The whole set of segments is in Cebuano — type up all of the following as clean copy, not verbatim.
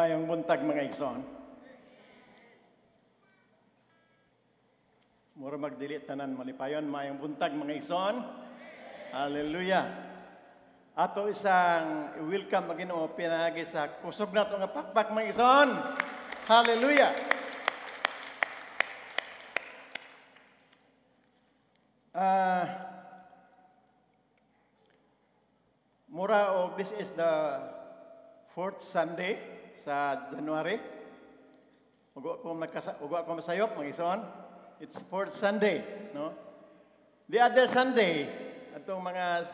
Maayong buntag, mga igsoon. Mura magdili tanan malipayon. Maayong buntag, mga igsoon. Hallelujah. Ato isang welcome ang Ginoo pinaagi sa kusog nato nga pakpak, mga igsoon. Hallelujah. Mura og this is the fourth Sunday sa January. Ugo ako masayop, mga igsoon. It's fourth Sunday, no? The other Sunday, atong mga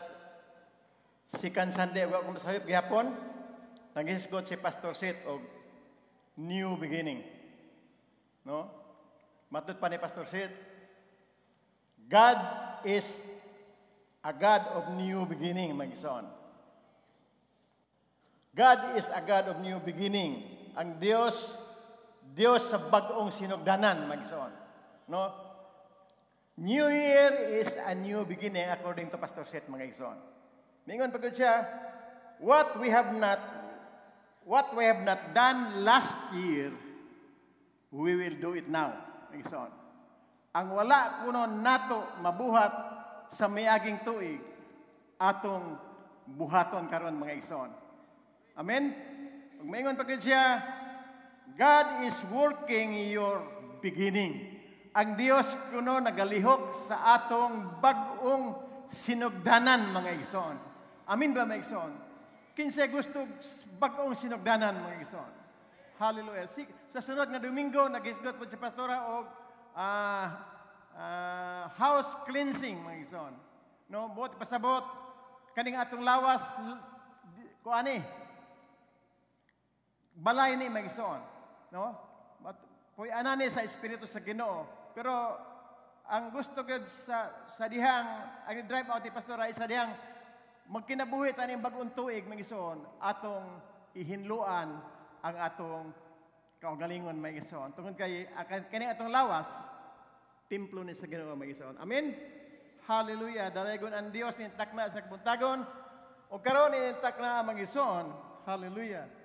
second Sunday, ugo ako masayop gihapon, naghisgot si Pastor Sid og new beginning. No? Matod pa ni Pastor Sid, God is a God of new beginning, mga igsoon. God is a God of new beginning. Ang Diyos, Diyos sa bag-ong sinugdanan, mga igsoon. No? New Year is a new beginning according to Pastor Seth, mga igsoon. Mingon pa gud siya, what we have not done last year, we will do it now, mga igsoon. Ang wala kuno nato mabuhat sa miaging tuig, atong buhaton karon, mga igsoon. Amen? Ug maingon pa gud siya, God is working your beginning. Ang Dios kuno nagalihok sa atong bag-ong sinugdanan, mga igsoon. Amen ba, mga igsoon? Kinsay gusto bag-ong sinugdanan, mga igsoon? Hallelujah. Sa sunod nga Domingo, naghisgot po si Pastora og house cleansing, mga igsoon. No, buot pasabot kaning atong lawas kuani. Balay ni mga igsoon, no? Puy anani sa espiritu sa Ginoo, pero ang gusto gyud sa dihang ang drive out ni Pastora ay sa dihang magkinabuhi taning bag-ong tuig, mga igsoon, atong ihinluan ang atong kaugalingon, mga igsoon. Tungod kay kani atong lawas templo ni sa Ginoo, mga igsoon. Amen. Hallelujah. Dalaygon ang Dios ni takna sa kabuntagon o karon ni takna, mga igsoon. Hallelujah.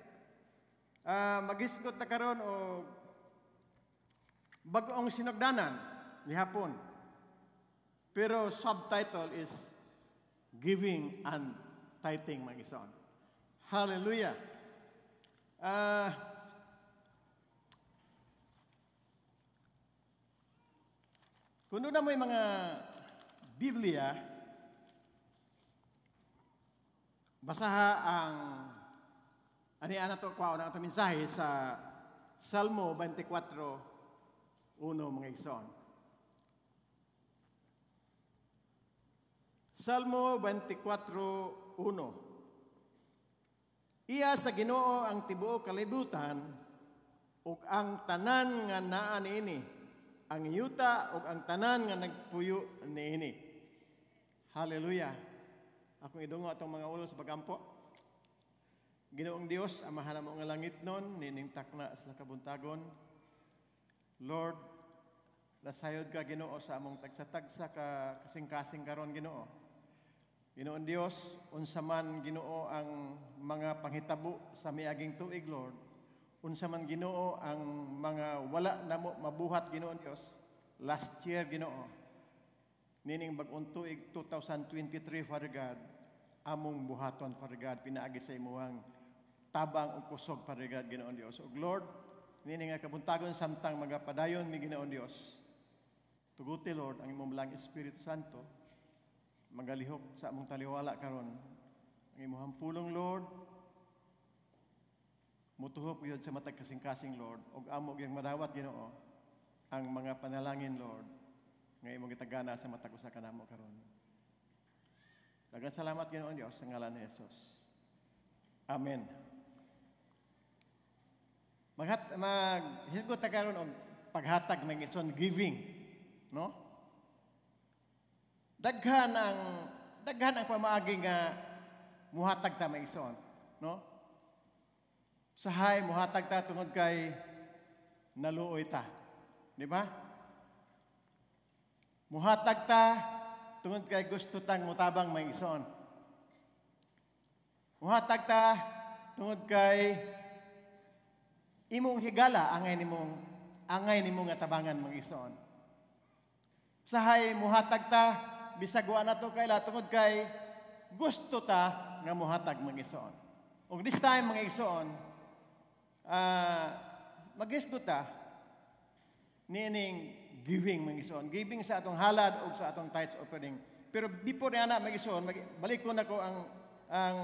Magisgot na karon og bag-ong sinugdanan gihapon. Pero subtitle is giving and tithing, mga igsoon. Hallelujah. Kung doon na mo yung mga Biblia, basaha ang ani ana to kwa na ato mensahe sa Salmo 24:1, mga igsoon. Salmo 24:1. Iya sa Ginoo ang tibuok kalibutan ug ang tanan nga naa niini, ang yuta ug ang tanan nga nagpuyo niini. Hallelujah. Akong idungo atong mga ulo sa pagampo. Ginoong Dios, Amahan namo nga langit nun, nining takna sa kabuntagon. Lord, nasayod ka, Ginoo, sa among tagsa-tagsa ka kasing-kasing karon, Ginoo. Ginoong Dios, unsa man, Ginoo, ang mga panghitabo sa miaging tuig, Lord. Unsa man, Ginoo, ang mga wala namo mabuhat, Ginoong Dios, last year, Ginoo. Nining bag-ong tuig 2023, Father God, among buhaton, Father God, pinaagi sa imuhang tabang ug kusog, Father God, Ginoong Dios. Ug Lord, nining nga kabuntagon samtang magapadayon mi, Ginoong Dios, tuguti, Lord, ang imong Balaang Espiritu Santo magalihok sa among taliwala karon. Ang imong pulong, Lord, mutuhop gyud sa matag kasing-kasing, Lord, ug amo gyud madawat, Ginoo, ang mga panalangin, Lord, nga imong gitagana sa matag usa kanamo karon. Daghang salamat, Ginoong Dios, sa ngalan ni Jesus. Amen. Maghisgot ta karon og paghatag ng ison, giving, no? Daghan ang pamaagi nga muhatag ta, mga igsoon, no? Sahay muhatag ta tungod kay naluoy ta, di ba? Muhatag ta tungod kay gusto tang mutabang, mga igsoon. Muhatag ta tungod kay Imong higala angay nimo nga tabangan, mga igsoon. Sahay muhatag ta bisag wa nato kaila tungod kay gusto ta nga muhatag, mga igsoon. Ug this time, mga igsoon, magisgot ta niining giving, mga igsoon. Giving sa atong halad ug sa atong tithes offering. Pero before niana, mga igsoon, balik ko nako ang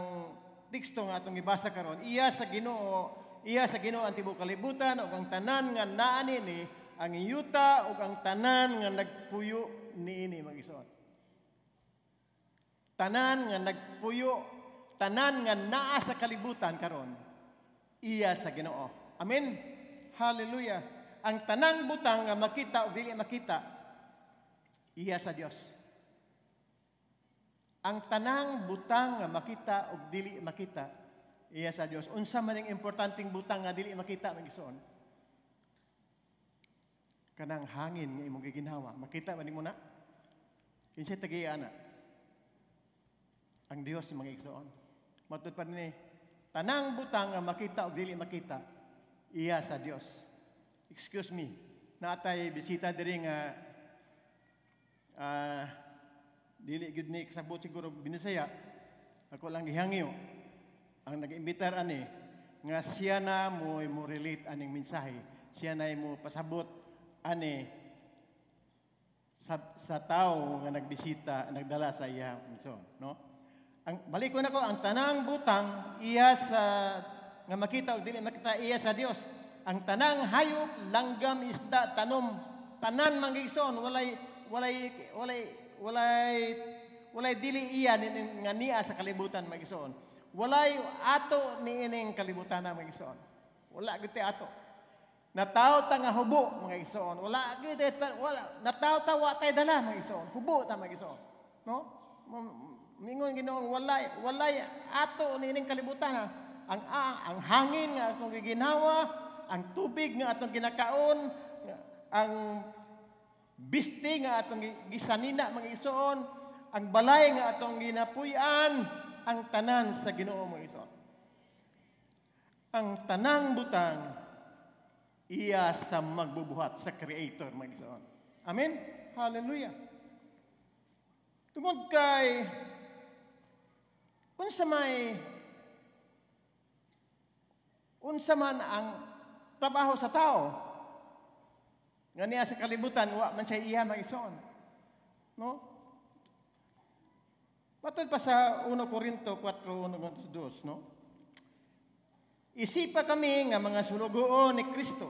teksto nga atong gibasa karon. Iya sa Ginoo ang tibuok kalibutan ug ang tanan nga naa niini, ang yuta ug ang tanan nga nagpuyo niini, mga igsoon. Tanan nga nagpuyo, tanan nga naa sa kalibutan karon, iya sa Ginoo. Amen. Hallelujah. Ang tanang butang nga makita o dili makita, iya sa Dios. Ang tanang butang nga makita o dili makita, iya sa Dios. Unsa man ang importanteng butang nga dili makita, mga igsoon? Kanang hangin nga imong giginhawa, makita ba nimo na? Kinsa tag-iya ana? Ang Dios, mga igsoon. Matud pa ni tanang butang nga makita o dili makita, iya sa Dios. Excuse me, naa tay bisita diri nga dili gyud ni kasabot siguro Binisaya. Ako lang gihangyo ang nag-imbitar ani nga siya na mo relate aning mensahe. Siya na mo pasabot ani sa tao nga nagbisita, nagdala sa iya. So, no? Ang balik ko nako, ang tanang butang iya sa nga makita o dili makita, iya sa Dios. Ang tanang hayop, langgam, isda, tanom, tanan, mga igsoon, walay dili iya ni, nga niya sa kalibutan, mga igsoon. Walay ato niining kalibutan na, mga igsoon. Wala gyud ato. Nataw ta nga hubo, mga igsoon. Wala gyud wala nataw ta wa tay dala, mga igsoon. Hubo ta, mga igsoon. No? Mingon Ginoo, walay ato niining kalibutan ha. Ang hangin nga atong giginhawa, ang tubig nga atong ginakaon, ang bisti nga atong gisanina, mga igsoon, ang balay nga atong ginapuy-an, ang tanan sa Ginoo, mga igsoon. Ang tanang butang iya sa magbubuhat, sa Creator, mga igsoon. Amen? Hallelujah. Tungod kay unsa man ang trabaho sa tao nga niya sa kalibutan, wa man siya iya, mga igsoon. No? Matod pa sa 1 Korinto 4:1-2, no? Isipa kami nga mga sulugoon ni Kristo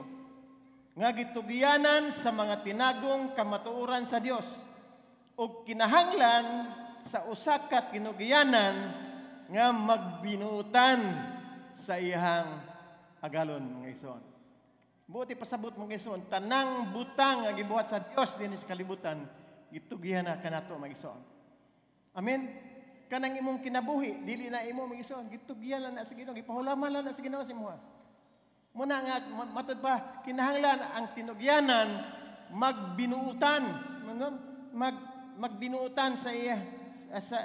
nga gitugyanan sa mga tinagong kamatuoran sa Dios ug kinahanglan sa usa ka tinugyanan nga magbinuutan sa iyang agalon, mga igsoon. Buot ipasabot, mga igsoon, tanang butang nga gibuhat sa Dios dinhi sa kalibutan, gitugyan na kanato, mga igsoon. Amen. Kanang imong kinabuhi, dili na imo, mga igsoon, gitugyan lang na sa Ginoo, gipahulaman lang na sa Ginoo sa imuha. Muna nga matod pa, kinahanglan ang tinugyanan magbinuutan, ano? Magbinuutan sa iya sa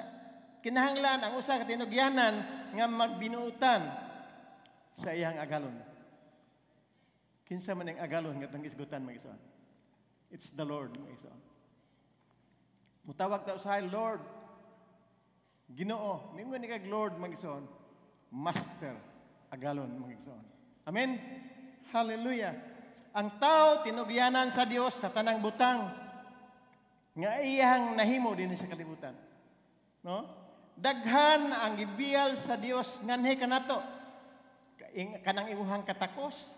kinahanglan ang usa ka tinugyanan nga magbinuutan sa iyang agalon. Kinsa man ang agalon nga atong isgutan, mga igsoon? It's the Lord, mga igsoon. Mutawag ta usahay Lord. Ginoo, mingon ni kag Lord, mga igsoon, Master, agalon, mga igsoon. Amen. Hallelujah. Ang tao tinugyanan sa Dios sa tanang butang nga iyang nahimo dinhi sa kalibutan. No? Daghan ang gibiyal sa Dios nganhi kanato. Kanang imuhang katakos,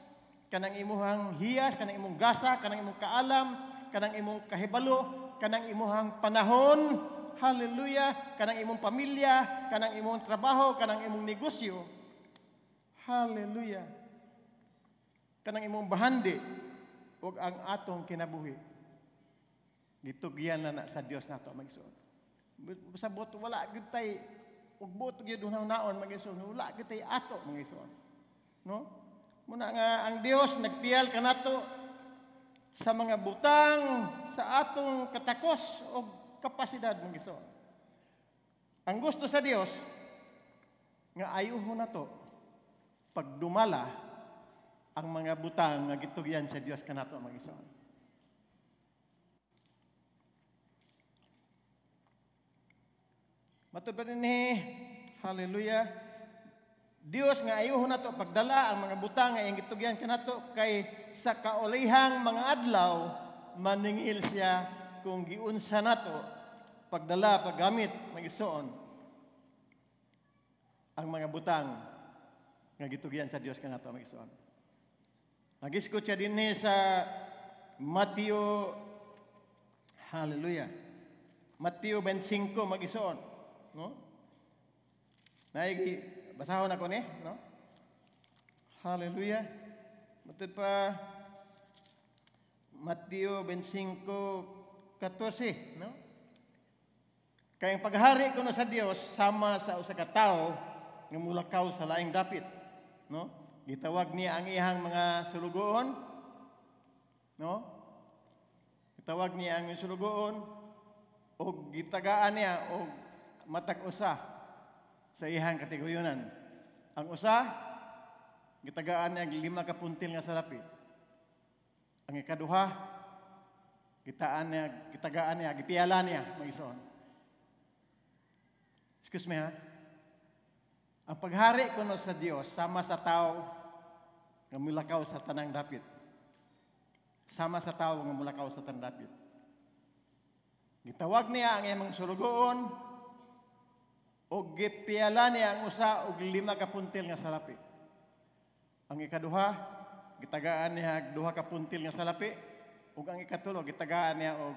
kanang imuhang hiyas, kanang imong gasa, kanang imong kaalam, kanang imong kahibalo, kanang imuhang panahon, hallelujah, kanang imong pamilya, kanang imong trabaho, kanang imong negosyo. Hallelujah. Kanang imong bahandi ug ang atong kinabuhi. Gitugyan na na sa Dios nato, mga igsoon. Sabot wala gyud tay ug buot gyud naon, mga igsoon, wala gyud tay ato, mga igsoon. No? Muna nga ang Dios nagpiyal kanato sa mga butang sa atong katakos o kapasidad, mga igsoon. Ang gusto sa Dios nga ayuhon nato pagdumala ang mga butang nga gitugyan sa Dios kanato, mga igsoon. Matud pa dinhi, hallelujah, Dios nga ayuhon nato pagdala ang mga butang nga iyang gitugyan kanato kay sa kaulihang mga adlaw maningil siya kung giunsa nato pagdala, paggamit, mga igsoon, ang mga butang nga gitugyan sa Dios kanato, mga igsoon. Nagisgot siya dinhi sa Mateo, hallelujah, Mateo 25, mga igsoon, no? Naigi, basahon ako ni, no? Hallelujah. Matud pa Mateo 25:14, no? Kay ang paghari kuno sa Dios sama sa usa ka tawo nga mulakaw sa laing dapit, no? Gitawag niya ang iyang mga sulugoon, no? Gitawag niya ang sulugoon og gitagaan niya og matag usa sa iyang katiguyunan. Ang usa gitagaan niya 5 ka puntil nga salapi. Ang ikaduha gitagaan niya, gipiyala niya, mga igsoon. Excuse me ha. Ang paghari kuno sa Dios sama sa tao nga mulakaw sa tanang dapit. Sama sa tao nga mulakaw sa tanang dapit. Gitawag niya ang iyang sulugoon og gipiyala niya ang usa og 5 ka puntil nga salapi. Ang ikaduha gitagaan niya og 2 ka puntil nga salapi, ug ang ikatulo gitagaan niya og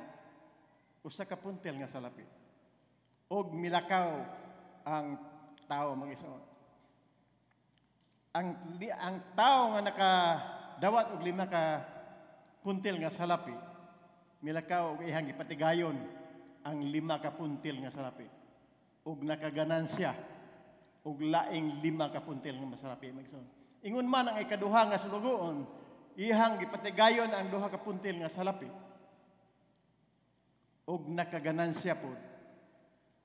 1 ka puntil nga salapi. Og milakaw ang tao, mga igsoon. Ang tao nga nakadawat og 5 ka puntil nga salapi, milakaw og iyang gipatigayon ang 5 ka puntil nga salapi. Og nakaganansya og laing 5 ka puntil nga masalapi, mga igsoon. Ingon man ang ikaduha nga sulugoon, iyang gipatigayon ang 2 ka puntil nga salapi og nakaganansya pod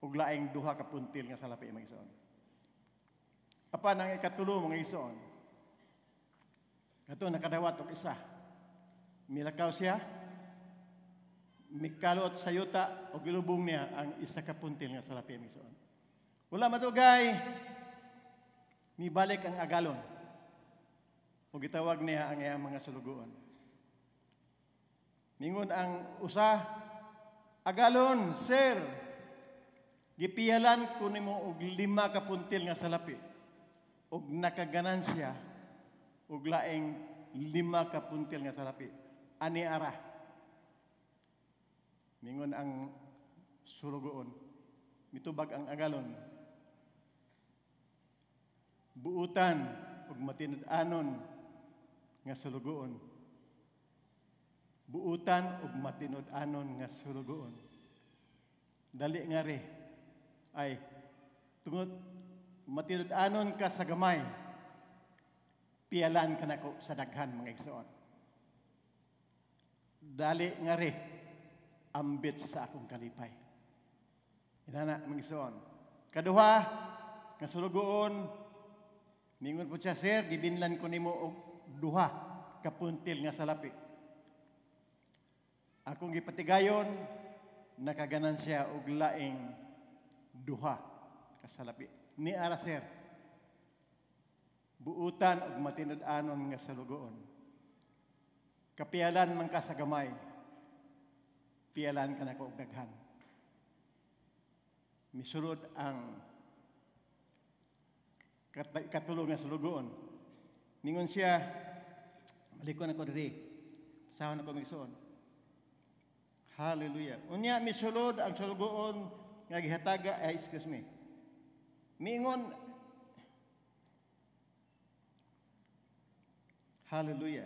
og laing 2 ka puntil nga salapi, mga igsoon. Apan ang ikatulo, mga igsoon, kato nakadawat og isa. Milakaw siya, mikalot sa yuta og gilubong niya ang 1 ka puntil nga salapi, mga igsoon. Wala madugay, mibalik ang agalon ug gitawag niya ang iyang mga sulugoon. Mingon ang usa, agalon, sir, gipiyalan ko nimo og 5 ka puntil nga salapi ug nakaganansya og laing 5 ka puntil nga salapi. Ani ara? Mingon ang sulugoon, mitubag ang agalon, buutan ug matinud-anon nga sulugoon. Buutan ug matinud-anon nga sulugoon. Dali nga ri ay tungod matinud-anon ka sa gamay, piyalan ka nako sa daghan, mga igsoon. Dali nga ri ambit sa akong kalipay. Inana, mga igsoon. Kaduha nga sulugoon, mingon po siya, sir, gibinlan ko nimo og 2 ka puntil nga salapi. Akong gipatigayon, nakaganansya og laing 2 ka salapi. Ni ara, sir, buutan og matinud-anon nga salugoon. Kapiyalan man ka sa gamay, piyalan ka nako og daghan. Misulod ang katulo nga sulugoon. Ningon siya, malikon ako diri. Pasahon ako migsuon. Hallelujah. Unya misulod ang sulugoon nga gihataga, ay, excuse me. Miingon, hallelujah.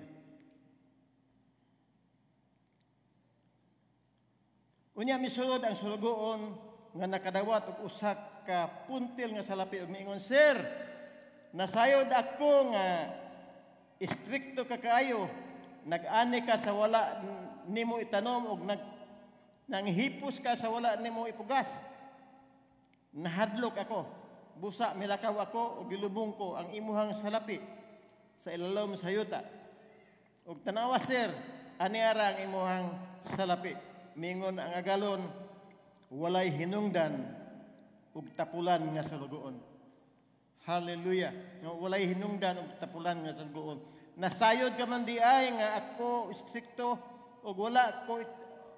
Unya misulod ang sulugoon nga nakadawat og usa ka puntil nga salapi ug miingon, sir, nasayod ako nga istrikto ka kaayo, nag-ani ka sa wala nimo itanom og nanghipos ka sa wala nimo ipugas. Nahadlok ako, busa milakaw ako ug gilubong ko ang imuhang salapi. sa ilalom sa yuta. Ug tanawa, sir, ani ara ang imuhang salapi. Mingon ang agalon, walay hinungdan ug tapulan nga sulugoon. Hallelujah. No, walay hinungdan ug tapulan nga sulugoon. Nasayod ka man di ay nga ako istrikto ug wala ko,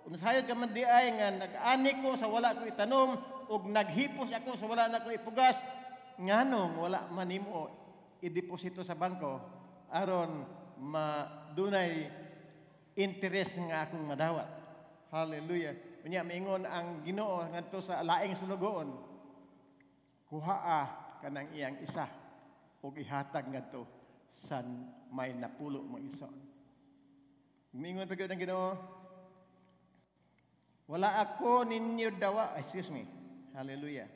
nasayod ka man di ay nga nag-ani ko sa wala ko itanom ug naghipos ako sa wala na ko ipugas, nganong wala man nimo ideposito sa bangko aron madunay interest nga akong madawat? Hallelujah. Unya maingon ang Ginoo ngadto sa laing sulugoon, kuhaa kanang iyang isa ug ihatag ngadto sa may 10, mga igsoon. Mingon pa gyud ang Ginoo, wala ako ninyo dawa, excuse me. Hallelujah.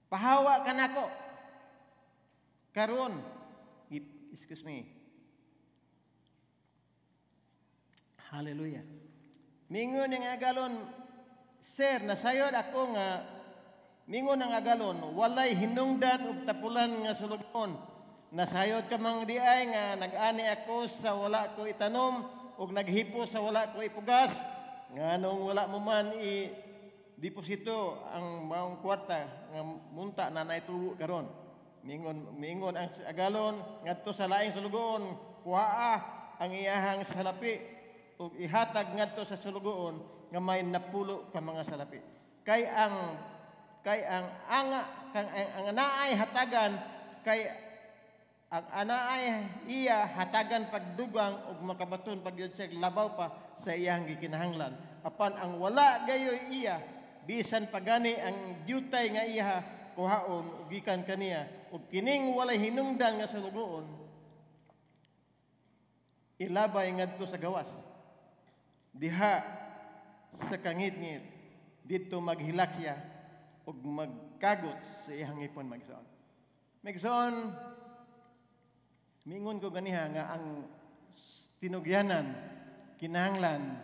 Pahawa ka nako. Karon, excuse me. Hallelujah. Mingon ang agalon, sir, nasayod ako nga, mingon ang agalon, walay hinungdan ug tapulan nga sulugoon. Nasayod ka mang di ay nga nag-ani ako sa wala ko itanom ug naghipo sa wala ko ipugas. Nganong wala mo man i deposito ang maong kwarta nga munta na naitubo karon? Mingon ang agalon ngadto sa laing sulugoon, kuhaa ang iyahang salapi ug ihatag ngadto sa sulugoon nga may 10 ka mga salapi. Kay ang anga kang ang anaay hatagan, kay ang anaay iya hatagan pagdugang ug makabaton pagyud siya labaw pa sa iyang gikinahanglan. Apan ang wala gayoy iya, bisan pagani ang dyutay nga iya kuhaon ug gikan kaniya, ug kining walay hinungdan nga sulugoon ilabay ngadto sa gawas. Diha sa kangitngit didto maghilak siya ug magkagot sa iyang ngipon, mga igsoon. Mga igsoon, mingon ko ganiha nga ang tinugyanan kinahanglan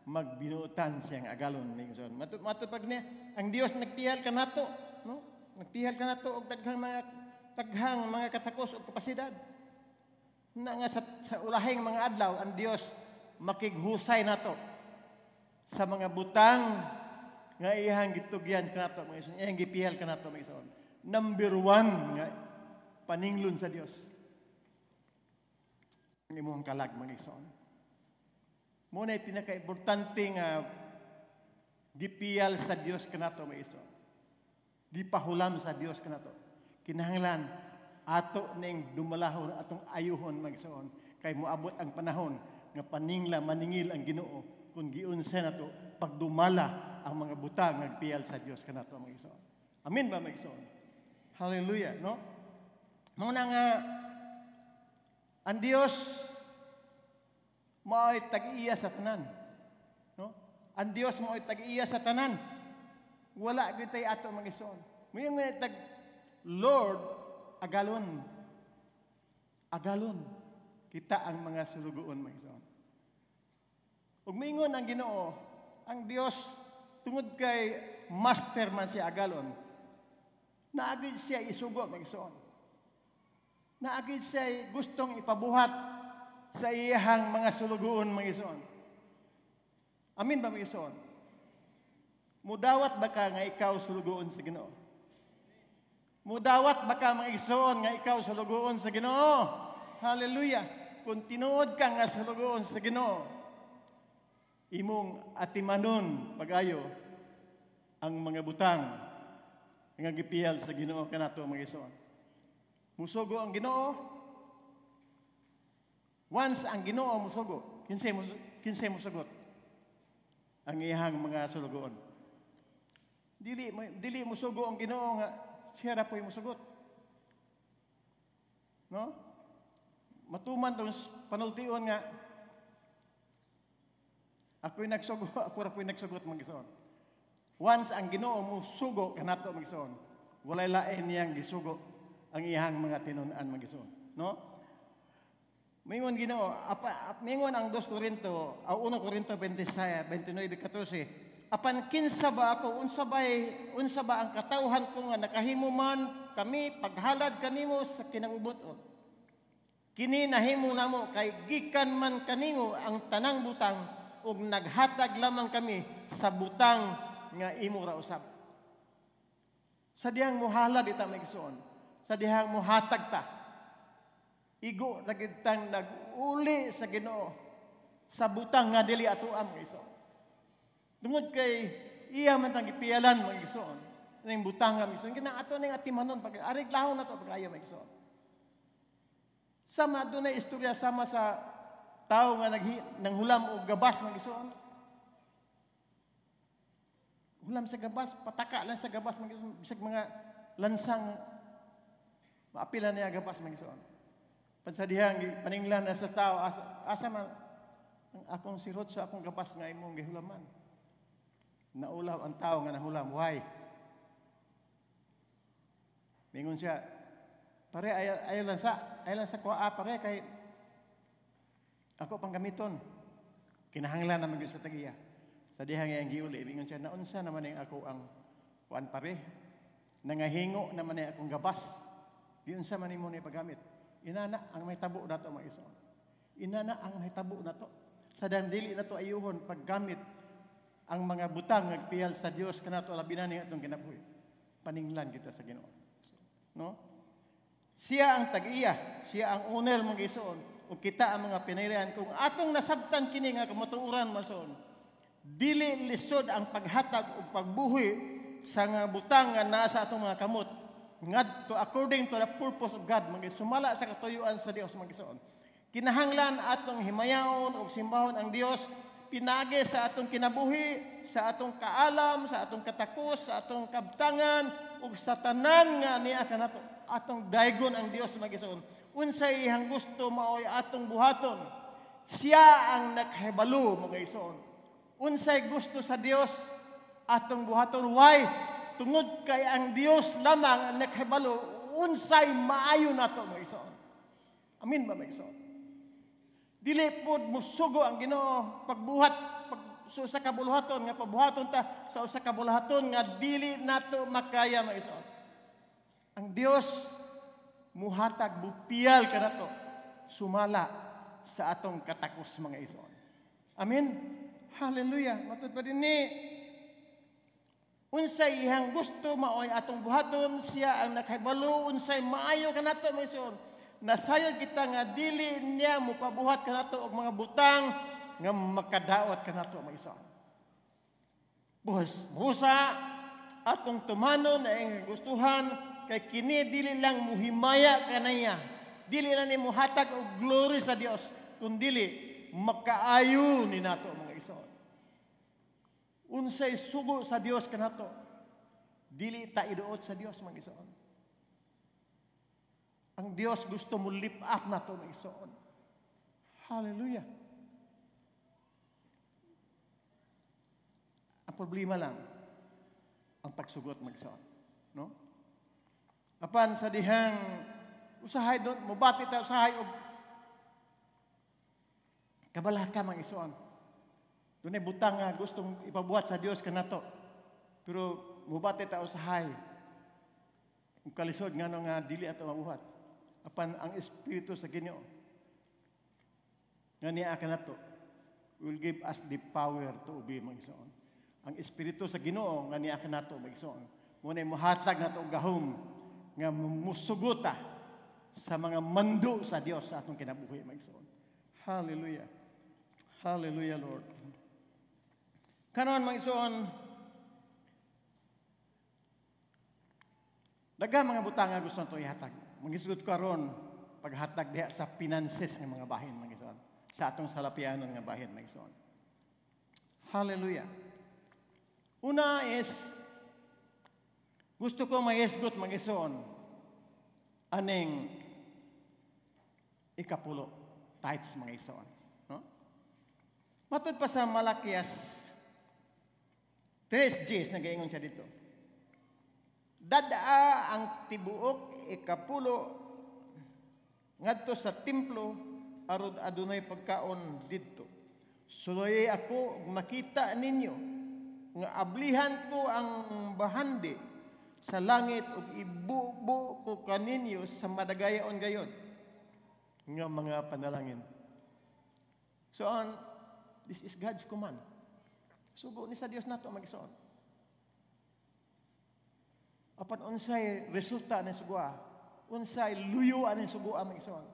magbinuotan siyang agalon, mga igsoon. Matupag niya ang Dios nagpihal kanato, no? Nagpihal kanato og daghang mga katakos og kapasidad. Na nga sa ulahing mga adlaw ang Dios makighusay nato sa mga butang nga iyang gitugyan kanato, mga igsoon, iyang gipihal kanato, mga igsoon. Number 1 nga paninglon sa Dios ang imong kalag, mga igsoon. Mo na pinakaimportante nga gipiyal sa Dios kanato, mga igsoon. Gipahulam sa Dios kanato. Kinahanglan ato ning dumalahon, atong ayuhon, mga igsoon, kay moabot ang panahon nga paningla maningil ang Ginoo kung giunsa nato pagdumala ang mga butang nga gipiyal sa Dios kanato, mga igsoon. Amen ba, mga igsoon? Hallelujah, no? Mao na nga ang Dios mao'y tag-iya sa tanan, no? Ang Dios mao'y tag-iya sa tanan. Wala gyud tay ato, mga igsoon. Mayo nga tag Lord agalon. Agalon kita ang mga sulugoon, mga igsoon. Ug mingon ang Ginoo, ang Dios tungod kay master man siya agalon, naagid siya isugo, mga igsoon. Naagid siya gustong ipabuhat sa iyahang mga sulugoon, mga igsoon. Amin ba, mga igsoon? Mudawat ba ka nga ikaw sulugoon sa Ginoo? Mudawat ba ka, mga igsoon, nga ikaw sulugoon sa Ginoo? Hallelujah! Kung tinuod ka nga sulugoon sa Ginoo, imong atimanon pag-ayo ang mga butang nga gipiyal sa Ginoo kanato, mga igsoon. Musugo ang Ginoo. Once ang Ginoo musugo, kinsay musugot ang iyang mga sulugoon. Dili musugo ang Ginoo nga siya ra po'y musugot. No? Matuman tong panultion nga ako'y nagsugo, ako ra po'y nagsugot, mga igsoon. Once ang Ginoo musugo kanato, mga igsoon, walay lain niyang gisugo ang iyang mga tinun-an, mga igsoon, no? Mingon Ginoo, mingon ang 2 Korinto, aw 1 Korinto 26, 29, 14, Apan kinsa ba ako, unsa ba ang katawhan ko nga nakahimo man kami paghalad kanimo sa kinabubut-on? Kini nahimo namo kay gikan man kanimo ang tanang butang ug naghatag lamang kami sa butang nga imo ra usab. Sa dihang muhalad ita, mga igsoon, sa dihang muhatag ta, igo na gyud tang nag-uli sa Ginoo sa butang nga dili atoa, mga igsoon. Tungod kay iya man tang gipiyalan, mga igsoon. Ning butang nga, mga igsoon, kina ato ning atimanon pag arig lahon nato pag-ayo, mga igsoon. Sama dunay istorya sama sa tawo nga nanghulam og gabas, mga igsoon. Hulam sa gabas, pataka lang sa gabas, mga igsoon, bisag mga lansang maapila niya gabas, mga igsoon. Pansadihang paninglan na sa tao, asa man ang akong sirot sa akong gabas nga imong gihulaman? Naulaw ang tao nga nahulam. Why? Mingon siya, "Pare, ay lang sa kuha, pare, kay ako pang gamiton. Kinahanglan naman gyud sa tagiya." Sa dihang iyang giuli, mingon siya, "Naunsa naman yung ako ang kuan, pare? Nangahingo naman yung akong gabas. Giunsa man nimo ni paggamit?" Inana ang mahitabo nato, mga igsoon. Inana ang mahitabo nato. Sa dili nato ayuhon paggamit ang mga butang nga gipiyal sa Dios kanato, labi na ning atong kinabuhi. Paninglan kita sa Ginoo. No? Siya ang tag-iya, siya ang owner, mga igsoon, ug kita ang mga pinilian. Kung atong nasabtan kini nga kamatuoran, mga igsoon, dili lisod ang paghatag ug pagbuhi sa nga butang nga naa sa atong mga kamot ngadto according to the purpose of God, mga sumala sa katuyuan sa Dios, mga igsoon. Kinahanglan atong himayaon ug simbahon ang Dios pinagi sa atong kinabuhi, sa atong kaalam, sa atong katakos, sa atong kabtangan ug sa tanan nga niya kanato. Atong daygon ang Dios, mga igsoon. Unsay iyang gusto, maoy atong buhaton. Siya ang naghibalo, mga igsoon. Unsay gusto sa Dios, atong buhaton. Why? Tungod kay ang Dios lamang ang naghibalo unsay maayo nato, mga igsoon. Amin ba, mga igsoon? Dili pod musugo ang Ginoo pagbuhat pag sa usa ka buluhaton nga pabuhaton ta sa usa ka buluhaton nga dili nato makaya, mga igsoon. Ang Dios muhatag, mupiyal kanato sumala sa atong katakos, mga igsoon. Amen. Hallelujah. Matud pa din ni unsay iyang gusto, maoy atong buhaton. Siya ang nakahibalo unsay maayo kanato, mga igsoon. Nasayod kita nga dili niya mupabuhat kanato og mga butang nga makadaot kanato, mga igsoon. Buhos, busa atong tumanon na iyang gustuhan kay kini dili lang muhimaya kanaya. Dili na ni muhatag og glory sa Dios, kundili makaayo ni nato, mga igsoon. Unsay sugo sa Dios kanato, dili ta iduot sa Dios, mga igsoon. Ang Dios gusto mo lift up nato, mga igsoon. Hallelujah. Ang problema lang ang pagsugot, mga igsoon, no? Apan sa dihang usahay doon, mubati ta usahay og kabalaka, mga igsoon. Dunay butang nga gustong ipabuhat sa Dios kanato. Pero mubati ta usahay. Kung kalisod ngano nga dili ato mabuhat. Apan ang Espiritu sa Ginoo nga niya kanato will give us the power to obey, mga igsoon. Ang Espiritu sa Ginoo nga niya kanato, mga igsoon, mo na muhatag nato og gahom nga musugota sa mga mando sa Dios sa atong kinabuhi, mga igsoon. Hallelujah. Hallelujah, Lord. Karon, mga igsoon, daghang mga butang nga gusto nato ihatag. Mangisgot ko karon paghatag diha sa finances nga mga bahin, mga igsoon. Sa atong salapianon nga bahin, mga igsoon. Hallelujah. Una is, gusto ko maisgot, mga igsoon, aning ikapulo, tithes, mga igsoon. No? Matud pa sa Malakias 3:10, nagaingon siya dito. Dadaa ang tibuok ikapulo ngadto sa templo aron adunay pagkaon didto. Suloy ako ug makita ninyo. nga ablihan ko ang bahandi sa langit ug ibubo ko kaninyo sa madagayaon gayod nga mga panalangin. So on, this is God's command. Sugo ni sa Dios nato, mga igsoon. Apan unsay resulta ng sugua? Unsay luyo aning sugua, mga igsoon?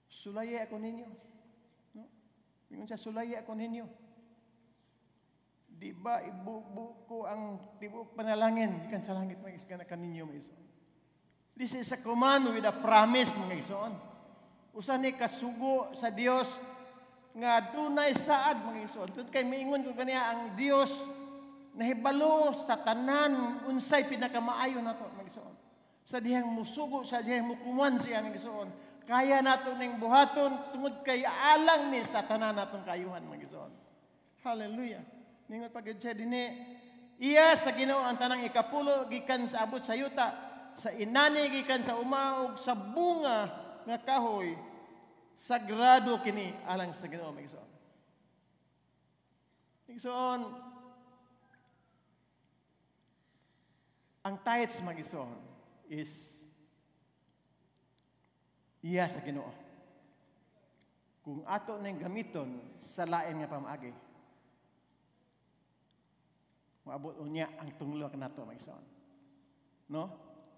"Sulayi ako ninyo." No? Ingon siya, "Sulayi ako ninyo. Di ba ibubo ko ang tibuok panalangin gikan sa langit mga igsoon kaninyo, mga igsoon?" This is a command with a promise, mga igsoon. Usa ni kasugo sa Dios nga dunay saad, mga igsoon. Tungod kay miingon ko kaniya, ang Dios nahibalo sa tanan unsay pinakamaayo nato, mga igsoon. Sa dihang musugo, sa dihang mukuman siya, mga igsoon, kaya nato ning buhaton tungod kay alang ni sa tanan natong kaayuhan, mga igsoon. Hallelujah. Ningon pa gyud siya dinhi, "Iya sa Ginoo ang tanang ikapulo gikan sa abot sa yuta, sa inani gikan sa uma ug sa bunga nga kahoy, sagrado kini alang sa Ginoo," mga igsoon. Igsoon, ang tithes, mga igsoon, is iya sa Ginoo. Kung ato ning gamiton sa lain nga pamaagi, maabot unya ang tunglo kanato, mga igsoon. No?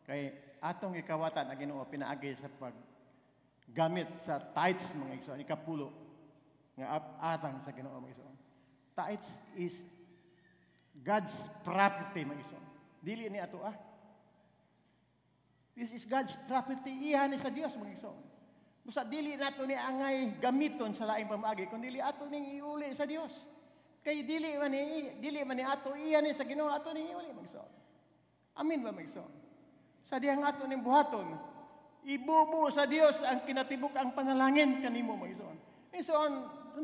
Kay atong gikawatan ang Ginoo pinaagi sa pag gamit sa tithes, mga igsoon, ikapulo nga atang sa Ginoo, mga igsoon. Tithes is God's property, mga igsoon. Dili ni ato ah. This is God's property. Iha ni sa Dios, mga igsoon. Busa dili nato ni angay gamiton sa laing pamaagi kun dili ato ning iuli sa Dios. Kay dili man ni ato, iya ni sa Ginoo, ato ning iuli, mga igsoon. Amin ba, mga igsoon? Sa dihang ato ning buhaton, ibubo sa Dios ang kinatibuk ang panalangin kanimo, mga igsoon. Igsoon,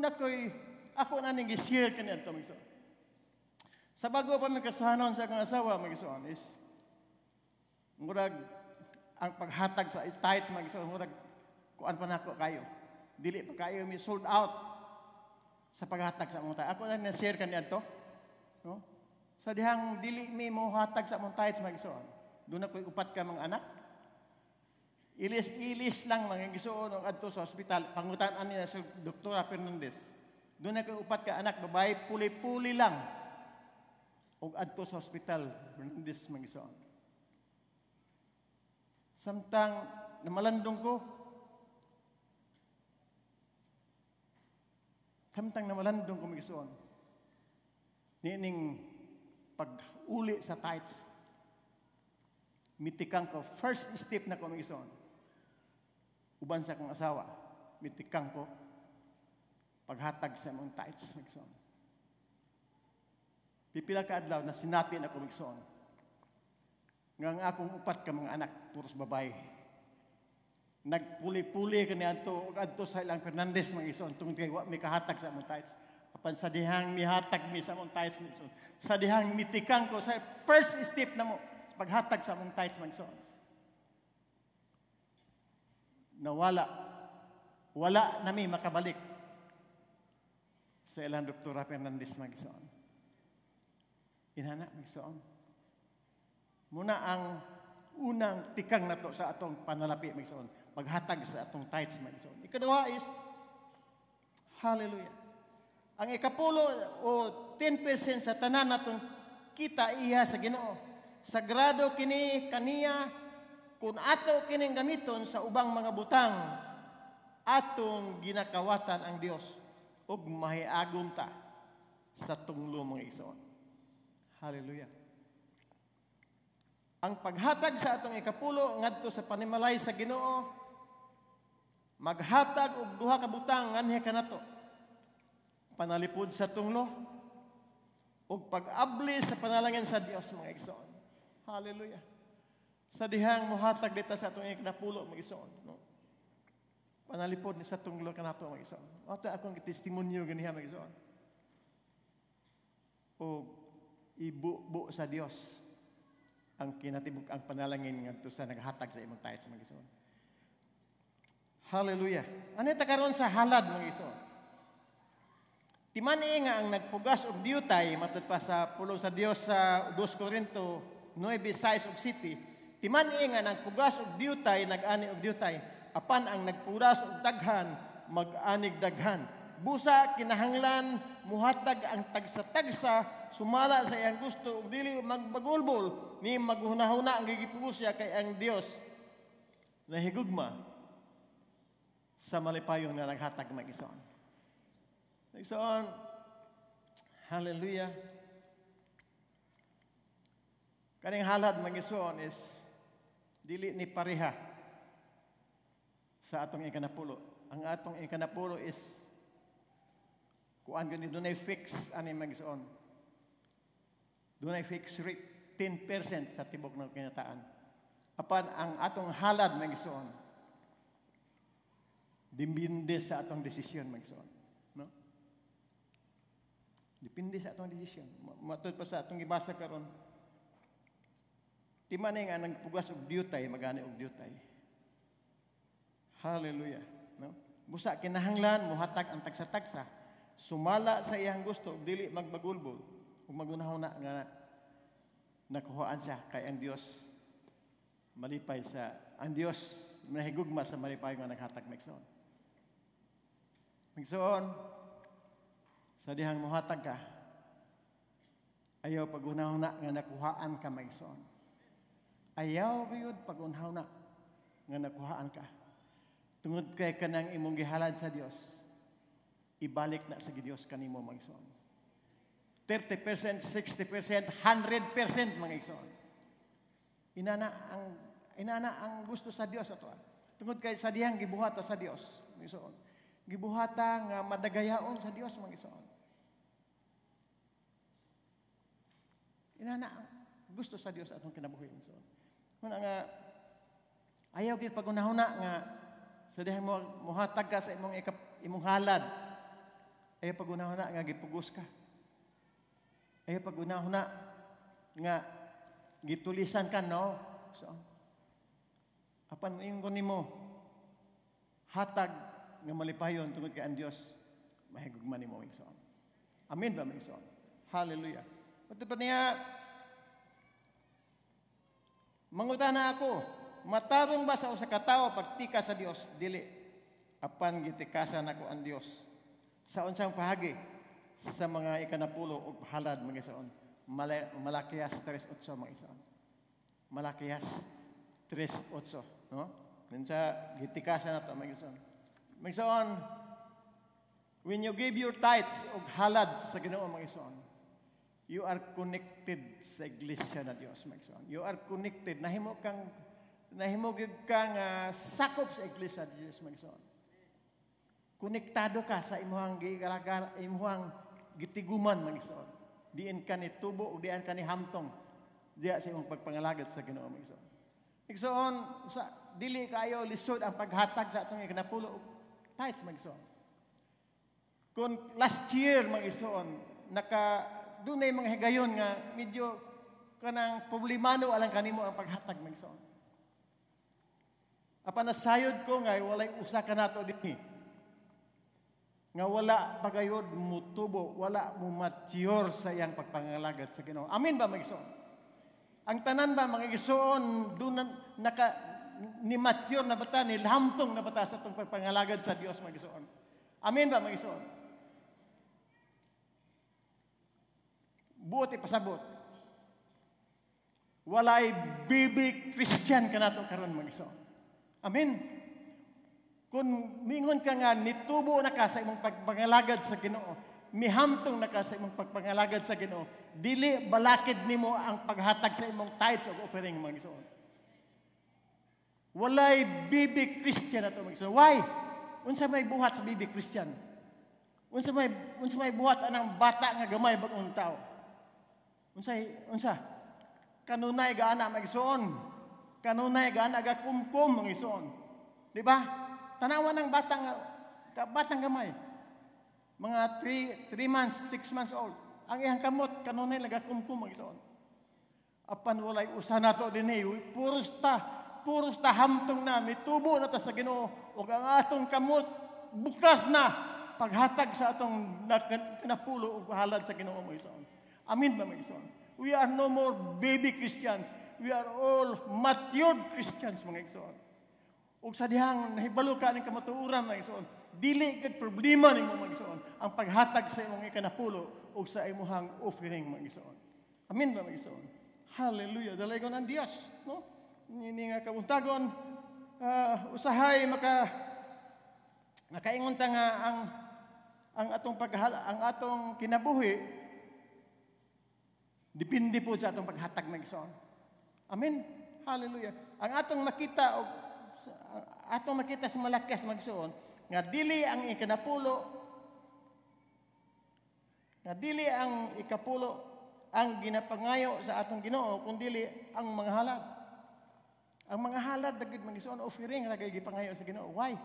nakoy ako na ning gi-share kaniadto, mga igsoon. Sa bago pa mi Kristohanon sa akong asawa, mga igsoon, is murag ang paghatag sa tithes, mga igsoon, murag kuan pa nako kayo. Dili pa kayo mi sold out sa paghatag sa among tithes. Ako na na-share kaniadto. No? Sa dihang dili mi mohatag sa among tithes, mga igsoon. Duna ko'y upat ka mga anak. Ilis-ilis lang, mga igsoon, og adto sa ospital. Pangutan-an niya sa Doktora Fernandez. Duna ko'y upat ka anak babae, puli-puli lang og adto sa ospital Fernandez, mga igsoon. Samtang namalandong ko, samtang namalandong ko, mga igsoon, niining pag-uli sa tithes, mitikang ko, first step na ko, mga igsoon, uban sa akong asawa, mitikang ko, paghatag sa among tithes, mga igsoon. Pipila ka adlaw na sinati na ko, mga igsoon, nga ang akong upat ka mga anak, puros babae. Nagpuli-puli ka niadto ug adto sa ilang Fernandez, mga igsoon, tungod kay wa mi kahatag sa among tithes. Apan sa dihang mihatag mi sa among tithes, mga igsoon, sa dihang mitikang ko sa first step namo sa paghatag sa among tithes, mga igsoon, nawala, wala nami makabalik sa ilang Doktora Fernandez, mga igsoon. Inana, mga igsoon. Muna ang unang tikang nato sa atong panalapi, mga igsoon, paghatag sa atong tithes, mga igsoon. Ikaduha is, hallelujah, ang ikapulo o 10% sa tanan natong kita iya sa Ginoo. Sagrado kini kaniya kung ato kining gamiton sa ubang mga butang, atong ginakawatan ang Dios ug mahiagom ta sa tunglo, mga igsoon. Hallelujah. Ang paghatag sa atong ikapulo ngadto sa panimalay sa Ginoo maghatag og duha ka butang nganhi kanato: panalipod sa tunglo ug pag-abli sa panalangin sa Dios, mga igsoon. Hallelujah. Sa dihang mohatag dita sa atong ikapulo, mga igsoon, no? Panalipod ni sa tunglo kanato, mga igsoon. Ato akong testimonyo ganiha, mga igsoon. Og ibubo sa Dios ang kinatibuk ang panalangin ngadto sa naghatag sa imong tithes, mga igsoon. Hallelujah. Ano ta karon sa halad, mga igsoon? Timan-i nga ang nagpugas og diutay, matud pa sa pulong sa Dios sa 2 Corinto 9:6 ug 7, timan-i nga nagpugas og diutay nag-ani og diutay, apan ang nagpugas og daghan mag-anig daghan. Busa kinahanglan muhatag ang tagsa-tagsa sumala sa iyang gusto ug dili magbagulbol ni maghunahuna ang gigipugos siya, kay ang Dios nahigugma sa malipayon nga naghatag, mga igsoon. Igsoon, hallelujah. Kaning halad, mga igsoon, is dili ni pareha sa atong ikanapulo. Ang atong ikanapulo is kuan gani, dunay fix ani, mga igsoon. Dunay fix rate, 10% sa tibok ng kinataan. Apan ang atong halad, mga igsoon, depende sa atong desisyon, mga igsoon. No? Depende sa atong desisyon. Matud pa sa atong gibasa karon. Timan-i nga nagpugas og diutay magani og diutay. Hallelujah. No? Busa kinahanglan muhatag ang tagsa-tagsa sumala sa iyang gusto ug dili magbagulbol ug magunahuna nga nakuhaan siya, kay ang Dios malipay sa ang Dios nahigugma sa malipay nga naghatag, mga igsoon. Igsoon, sa dihang muhatag ka, ayaw pagunahuna nga nakuhaan ka, mga igsoon. Ayaw gyud pagunahuna nga nakuhaan ka. Tungod kay kanang imong gihalad sa Dios, ibalik na sa Dios kanimo, mga igsoon. 30%, 60%, 100%, mga igsoon. Inana ang gusto sa Dios ato. Tungod kay sa dihang gibuhata sa Dios, mga igsoon. Gibuhata nga madagayaon sa Dios, mga igsoon. Inana ang gusto sa Dios atong kinabuhi, mga igsoon. Muna nga ayaw gyud pagunahuna nga sa dihang muhatag ka sa imong halad. Ayaw pagunahuna nga gipugos ka. Ayaw pagunahuna nga gitulisan ka, no? So, apan moingon nimo, hatag nga malipayon tungod kay ang Dios mahigugma nimo, igsoon. Amen ba, mga igsoon? Hallelujah. Matud pa niya, mangutana ako, matarong ba sa usa ka tawo pagtika sa Dios? Dili. Apan gitikasan nako ang Dios. Sa unsang pahagi? Sa mga ikanapulo og halad, mga igsoon. Malakias 3:8, mga igsoon. Malakias 3:8, no? Minsa gitikasan nato, mga igsoon. Mga igsoon, when you give your tithes og halad sa Ginoo, mga igsoon, you are connected sa iglesia na Dios, mga igsoon. You are connected. Nahimo gyud kang sakop sa iglesia na Dios, mga igsoon. Konektado ka sa imuhang gigaragar, imuhang gitiguman, mga igsoon. Diin ka ni tubo o diin ka ni hamtong diya sa imong pagpangalagad sa Ginoo, mga igsoon. Igsoon, sa dili kayo lisod ang paghatag sa atong ikanapulo og tithes, mga igsoon. Kung last year, mga igsoon, naka dunay mga higayon nga medyo kanang problemano alang kanimo ang paghatag, mga igsoon. Apan nasayod ko nga walay usa ka nato dinhi nga wala pagayod mutubo, wala mo mature sa iyang pagpangalagad sa Ginoo. Amen ba, mga igsoon? Ang tanan ba, mga igsoon, doon naka ni mature na bata, ni lamtong na bata sa itong pagpangalagad sa Dios, mga igsoon? Amen ba, mga igsoon? Buot ipasabot. Walay baby Christian kanato karon, mga igsoon. Amen. Kung mingon ka nga nitubo na ka sa imong pagpangalagad sa Ginoo, mihamtong na ka sa imong pagpangalagad sa Ginoo, dili balakid nimo ang paghatag sa imong tithes o offering, mga igsoon. Walay baby Christian ato, mga igsoon. Why? Unsa may buhat sa baby Christian? Unsa may buhat anang bata nga gamay bag-ong tao? Unsa? Kanunay gaana, mga igsoon. Kanunay gaana gakumkum, mga igsoon. Di ba? Tanawan ng batang gamay. Mga 3 months, 6 months old. Ang iyang kamot kanunay nagakumkum, mga igsoon. Apan walay usa nato dinhi, puros ta hamtong na, mitubo na ta sa Ginoo ug ang atong kamot bukas na Paghatag sa atong napulo ug halad sa Ginoo, mga igsoon. Amen ba, mga igsoon? We are no more baby Christians. We are all matured Christians, mga igsoon. Ug sa dihang nahibalo ka ning kamatuoran, mga igsoon, dili gid problema nimo, mga igsoon, ang paghatag sa imong ikanapulo ug sa imong offering, mga igsoon. Amen ba, mga igsoon? Hallelujah. Dalaygon ang Dios, no? Ini nga kabuntagon, usahay makaingon ta nga ang atong kinabuhi depende po sa atong paghatag, mga igsoon. Amen. Hallelujah. Ang atong makita og atong makita sa Malakias, mga igsoon, nga dili ang ikapulo ang ginapangayo sa atong Ginoo kun dili ang mga halad. Ang mga halad ra gid, mga igsoon, offering ra gyud gipangayo sa Ginoo. Why?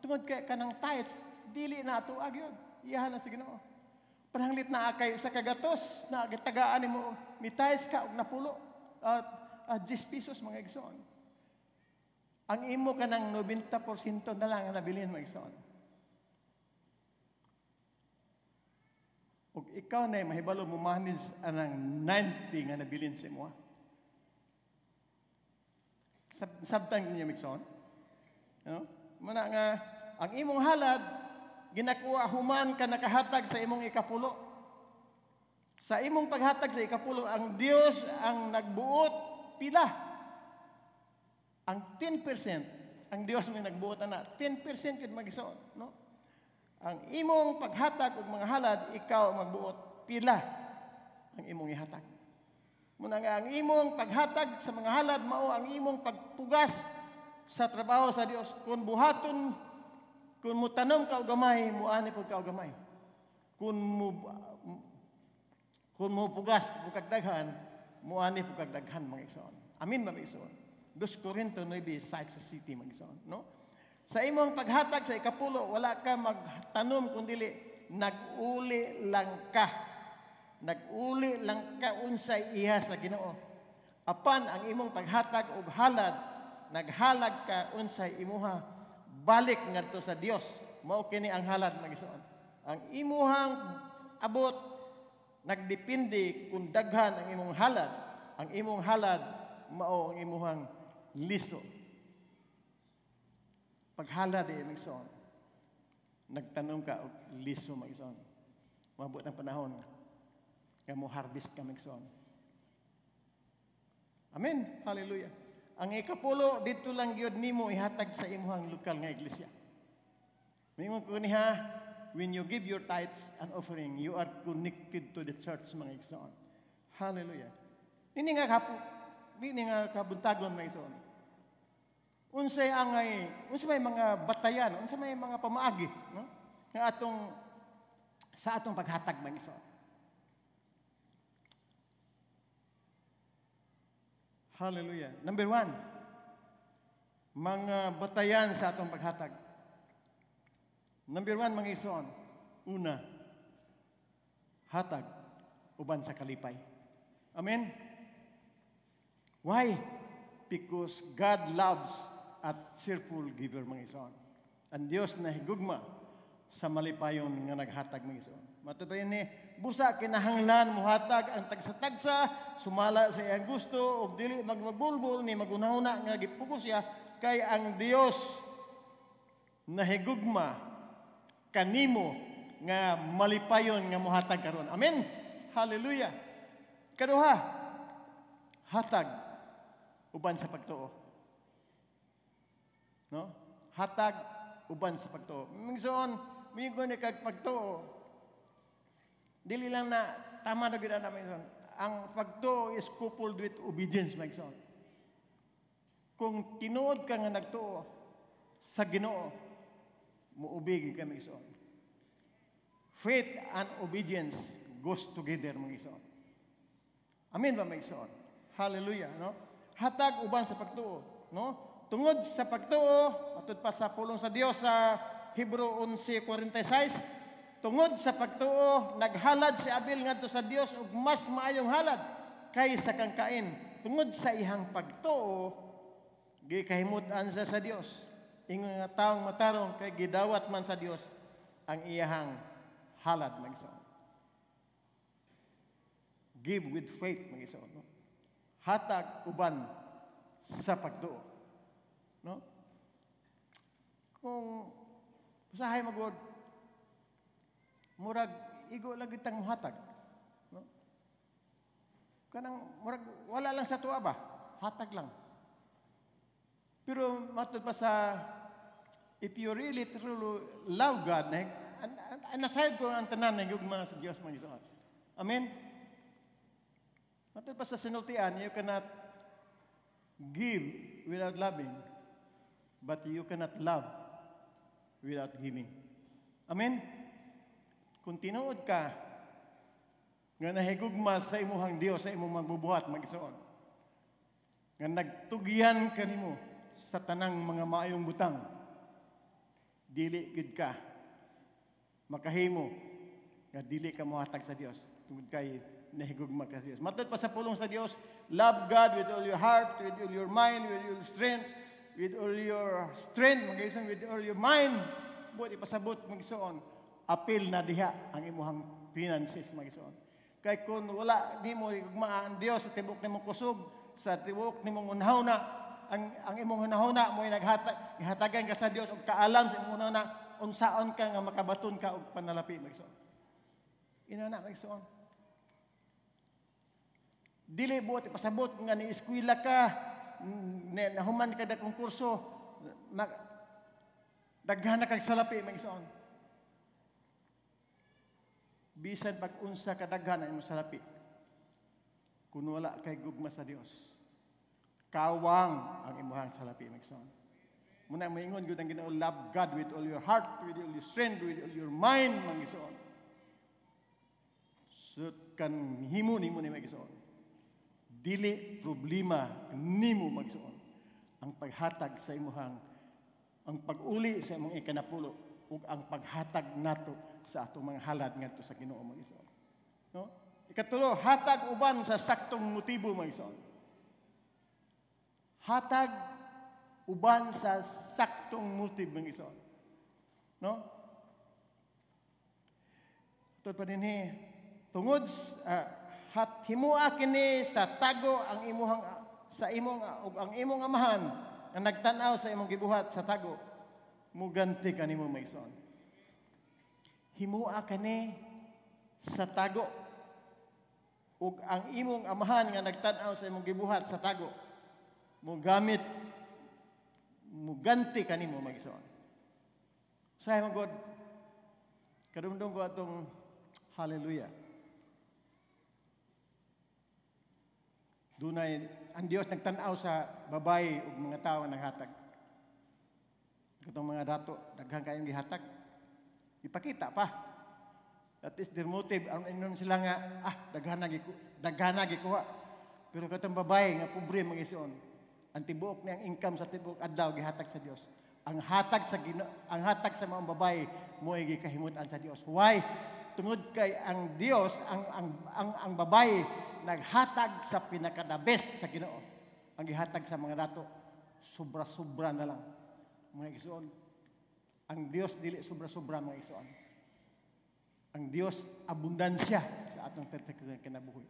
Tungod kay kanang tithes dili na ato gyud. Iyahan na sa Ginoo. Pananglit na kay sa kagatos na gitagaan nimo, mi tithes ka og napulo at 10 pesos, mga igsoon. Ang imo kanang 90% na lang ang nabilin, mga igsoon. Ug ikaw na mahibalo mo manage anang 90 nga nabilin sa imo. Sabtang niya, igsoon. No? Muna nga ang imong halad ginakuha human ka nakahatag sa imong ikapulo. Sa imong paghatag sa ikapulo, ang Dios ang nagbuot pila. Ang 10%, ang Dios may nagbuot ana, 10% gid, mga igsoon, no? Ang imong paghatag og mga halad, ikaw ang magbuot pila ang imong ihatag. Muna nga ang imong paghatag sa mga halad mao ang imong pagpugas sa trabaho sa Dios. Kung buhaton, kung mutanom ka og gamay, muani pud ka og gamay. Kung mo pugas pud kag daghan, muani pud kag daghan, mga igsoon. Amen ba, mga igsoon? 2 Corinto 9, sa city, mga igsoon, no? Sa imong paghatag sa ikapulo, wala ka magtanom kundili nag-uli lang ka. Nag-uli lang ka unsay iha sa Ginoo. Apan ang imong paghatag og halad, naghalag ka unsay imuha balik ngadto sa Dios. Mao kini ang halad, mga igsoon. Ang imuhang abot nagdepende kung daghan ang imong halad. Ang imong halad mao ang imuhang liso. Paghalad eh, mga igsoon, nagtanom ka og liso, mga igsoon. Mabot ang panahon nga mo harvest ka, mga igsoon. Amen. Hallelujah. Ang ikapulo dito lang gyud nimo ihatag sa imuhang lokal nga iglesia. Mingon ko niha, when you give your tithes and offering, you are connected to the church, mga igsoon. Hallelujah. Nini nga kabuntagon, mga igsoon. Unsay angay, unsa may mga batayan, unsa may mga pamaagi, no? Nga atong sa atong paghatag, mga igsoon. Hallelujah. Number 1, mga batayan sa atong paghatag. Number 1, mga igsoon, una, hatag uban sa kalipay. Amen? Why? Because God loves a cheerful giver, mga igsoon. Ang Dios na higugma sa malipayon nga naghatag, mga igsoon. Matutoy ni, busa kinahanglan muhatag ang tagsa-tagsa, sumala sa iyang gusto, ug dili magmabulbul ni magunahuna nga gipugos siya, kay ang Dios nahigugma kanimo nga malipayon nga muhatag karon. Amen. Hallelujah. Kaduha, hatag uban sa pagtuo. No? Hatag uban sa pagtuo. Minsan, mingon ni kag pagtuo, dili lang na tama na gyud na, minsan. Ang pagtuo is coupled with obedience, my son. Kung tinuod ka nga nagtuo sa Ginoo, muubig ka, my son. Faith and obedience goes together, mga igsoon. Amen ba, mga igsoon? Hallelujah, no? Hatag uban sa pagtuo, no? Tungod sa pagtuo, matud pa sa pulong sa Dios sa Hebrew 11:46, tungod sa pagtuo naghalad si Abel ngadto sa Dios og mas maayong halad kaysa kang Cain. Tungod sa iyang pagtuo, gikahimut-an siya sa Dios. Ingon nga taong matarong kay gidawat man sa Dios ang iyahang halad, mga igsoon. Give with faith, mga igsoon, no? Hatag uban sa pagtuo. No? Kung usahay magod, murag igo lagi tang muhatag. No? Kanang murag wala lang sa tuwa ba? Hatag lang. Pero matud pa sa if you really truly love God, na, nasayod ko ang tanan na gugma sa Dios, mga igsoon. Amen? Matud pa sa sinultian, you cannot give without loving, but you cannot love without giving. Amen? Kung tinuod ka nga nahigugma sa imuhang Dios sa imong magbubuhat, mga igsoon, nga nagtugyan kanimo sa tanang mga maayong butang, dili gid ka makahimo nga dili ka mohatag sa Dios tungod kay nahigugma ka sa Dios. Matod pa sa pulong sa Dios, love God with all your heart, with all your mind, with all your strength, with all your strength, mga igsoon, with all your mind. Buot ipasabot, mga igsoon, apil na diha ang imuhang finances, mga igsoon. Kay kung wala nimo higugmaa ang Dios sa tibok nimong kusog, sa tibok nimong hunahuna, ang imong hunahuna mo naghatag, gihatagan ka sa Dios og kaalam sa imong hunahuna unsaon ka nga makabaton ka og panalapi, mga igsoon. Inana, mga igsoon. Dili buot ipasabot nga ni eskwela ka, nahuman ka dakong kurso, na, daghan na kag salapi, mga igsoon. Bisan pag unsa kadaghan ang imong salapi, kung wala kay gugma sa Dios, kawang ang imuhang salapi, mga igsoon. Muna moingon gyud ang Ginoo, love God with all your heart, with all your strength, with all your mind, mga igsoon. So kan himo nimo ni, mga igsoon, dili problema nimo, mga igsoon, ang paghatag sa imuhang ang pag-uli sa imong ikanapulo ug ang paghatag nato sa atong mga halad ngadto sa Ginoo, mga igsoon. No? Ikatulo, hatag uban sa saktong motibo, mga igsoon. Hatag uban sa saktong motibo, mga igsoon. No? Ito pa din tungod hat himua kini sa tago ang imuhang sa imong ug ang imong Amahan nga nagtan-aw sa imong gibuhat sa tago muganti kanimo, mga igsoon. Himua kani sa tago ug ang imong Amahan nga nagtan-aw sa imong gibuhat sa tago mugamit muganti kanimo, mga igsoon. Say mo God, kadumdum ko atong hallelujah. Dunay ang Dios nagtan-aw sa babayi ug mga tawo naghatag. Katong mga dato, daghan kayong gihatag. Ipakita pa. That is their motive. Ang inon sila nga, daghan na gikuha. Pero katong babayi nga pobre, mga igsoon, ang tibuok niyang income sa tibuok adlaw gihatag sa Dios. Ang hatag sa mga babayi mo'y gikahimutan sa Dios. Why? Tungod kay ang Dios, ang babayi naghatag sa pinaka-the best sa Ginoo. Ang gihatag sa mga dato, sobra-sobra na lang, mga igsoon. Ang Dios dili sobra-sobra, mga igsoon. Ang Dios abundansya sa atong kinabuhi.